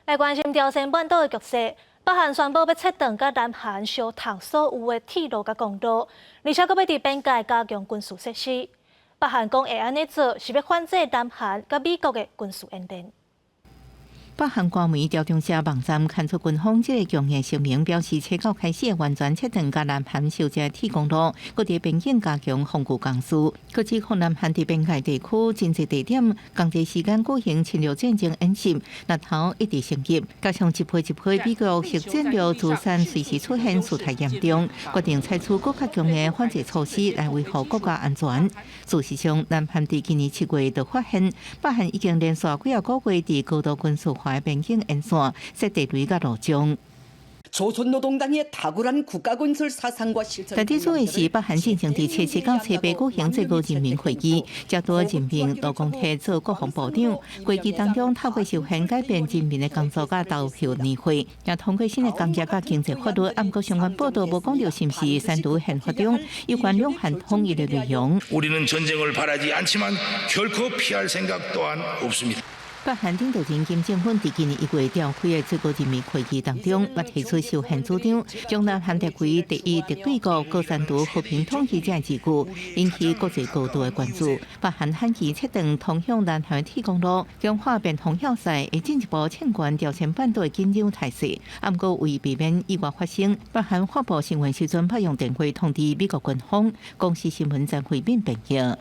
來關心朝鮮半島的局勢，北韓宣布欲切斷佮南韓相通所有的鐵路佮公路，而且閣欲佇邊界加強軍事設施。北韓講會按呢做，是欲反制南韓佮美國的軍事演練。北韓官媒朝中社網站刊出軍方這个強硬聲明，表示初九開始完全切斷佮南韓相接鐵公路，閣佇邊境加強防禦工事，閣指控南韓佇邊界地區真濟地點，仝濟時間舉行侵略戰爭演習，力頭一直升級，加上一批一批美國核戰略資產隨時出現，事態嚴重，決定採取閣較強的反制措施來維護國家安全。事實上，南韓佇今年7月就發現，北韓已經連續幾仔個月佇高度軍事化邊境沿線設地雷佮路障。 조선노동당의 탁월한 국가건설 사상과 실천 但最主要是北韓進前佇初七到初八舉行最高人民會議，才拄任命盧光泰做國防部長。會議當中透過修憲改變人民的工作佮投票年歲，也通過新的工業佮經濟法律。毋過相關報道無講著是毋是刪除憲法中有關兩韓統一的內容。 우리는 전쟁을 바라지 않지만 결코 피할 생각 또한 없습니다. 北韓領導人金正恩佇今年1月召開的最高人民會議當中，捌提出修憲主張，將南韓列為第一敵對國，閣刪除和平統一這字句，引起國際高度的關注。北韓喊起切斷通向南韓鐵公路，強化邊防要塞，會進一步升懸朝鮮半島的緊張態勢。毋過為避免意外發生，北韓發布新聞時陣，捌用電話通知美國軍方。公視新聞張惠敏編譯。